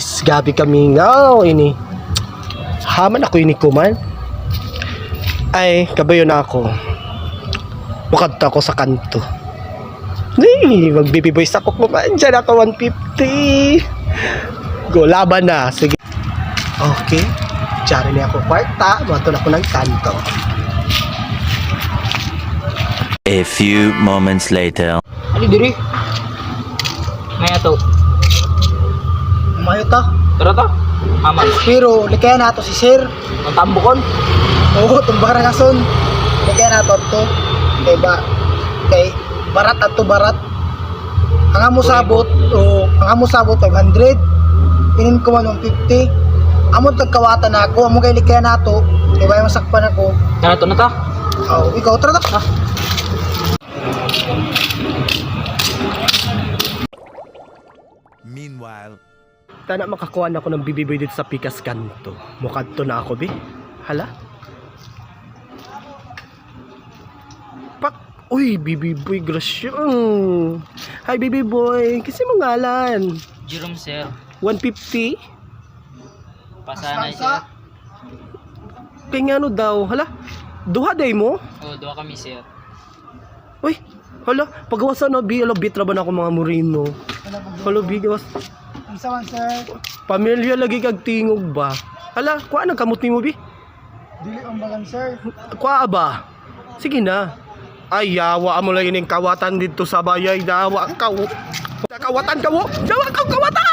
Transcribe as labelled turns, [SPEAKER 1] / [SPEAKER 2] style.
[SPEAKER 1] Is gabi kami ngaw ini. Haman ako ini kuman. Ay, kabayo na ako. Mukadto ako sa kanto. Ni, mag-baby boys ako kuman. Diyan ako 150. Go, laban na. Sige. Okay. Diyan na ako kwarta. Mato na ako ng kanto.
[SPEAKER 2] A few moments later.
[SPEAKER 3] Ano diri? Maya to.
[SPEAKER 4] Umayo ta.
[SPEAKER 3] Tara to. Aman.
[SPEAKER 4] Pero likayan nato si sir.
[SPEAKER 3] Ang tambukon.
[SPEAKER 4] Oo, tumbara kason. Likayan nato to. Kay ba kay barat ato barat. Ang amo sabot o ang amo sabot 500. Inin ko man 150. Amo tagkawatan ako, amo kay likayan nato. Kay ba masakpan ako.
[SPEAKER 3] Tara to na ta.
[SPEAKER 4] Oh, ikaw tara ta.
[SPEAKER 2] Meanwhile,
[SPEAKER 1] Tana makakuha na ako ng BB boy dito sa Pikas Kanto. Mukadto na ako, bi. Hala. Pak! Uy, BB boy, grasyo. Hi, BB boy. Kasi mo ngalan.
[SPEAKER 3] Jerome sir.
[SPEAKER 1] 150?
[SPEAKER 3] Pasana sir.
[SPEAKER 1] Kaya nga ano daw. Hala, duha day mo?
[SPEAKER 3] Oh, duha kami sir.
[SPEAKER 1] Uy, hala, pagawasan na, bi. Hala, bitra ba na ako mga Moreno? Hala, bi, gawas.
[SPEAKER 4] Unsa man sir?
[SPEAKER 1] Pamilya lagi kag tingog ba? Hala, kuha nang kamot nimo, bi.
[SPEAKER 4] Dili ang bagan sir.
[SPEAKER 1] Kuha ba? Sige na. Ay, yawa mo lang ining kawatan dito sa bayay. Dawa ka. Kawatan ka wo. Dawa ka kawatan.